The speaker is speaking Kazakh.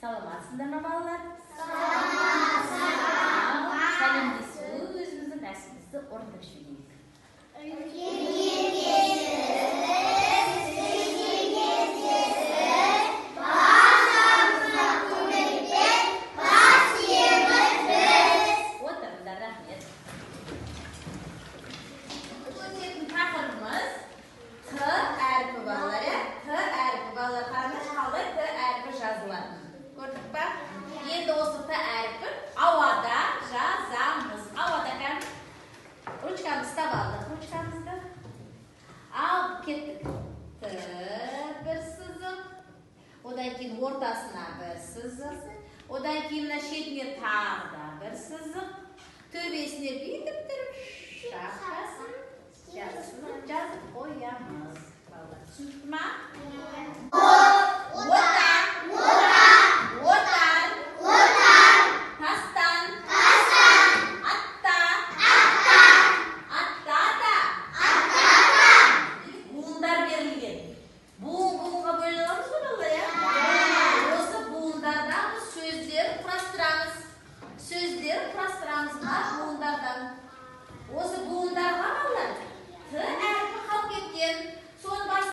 Саламатсыңдар ма, балалар? Саламатсыздар. Сәлемдесу өзіміздің рәсімімізді орындап жіберейік. Отырыңдар, рахмет. Өтетін тақырыбымыз Т әрпі, балалар, иә? Т әрпі, балалар, қараңдаршы, қалай Т әрпі жазылады. Көрдік па? Енді осы Т әрпін ауада жазамыз. Ауада кәдімгі ручкамызды ұстап алдық, ручкамызды. Ал кеттік. Т, бір сызық. Одан кейін ортасына бір сызық. Одан кейін мына шетіне тағы да бір сызық. Төбесіне бүйтіп тұрып шақшасын жазып қоямыз. Балалар, түсінікті ма? Отан, отар, тастан, атта, аттата. Буындар берілген. Буын буынға бөле аламыз ғой, балалар, иә? Осы буындардан біз сөздер құрастырамыз. Сөздер құрастырамыз.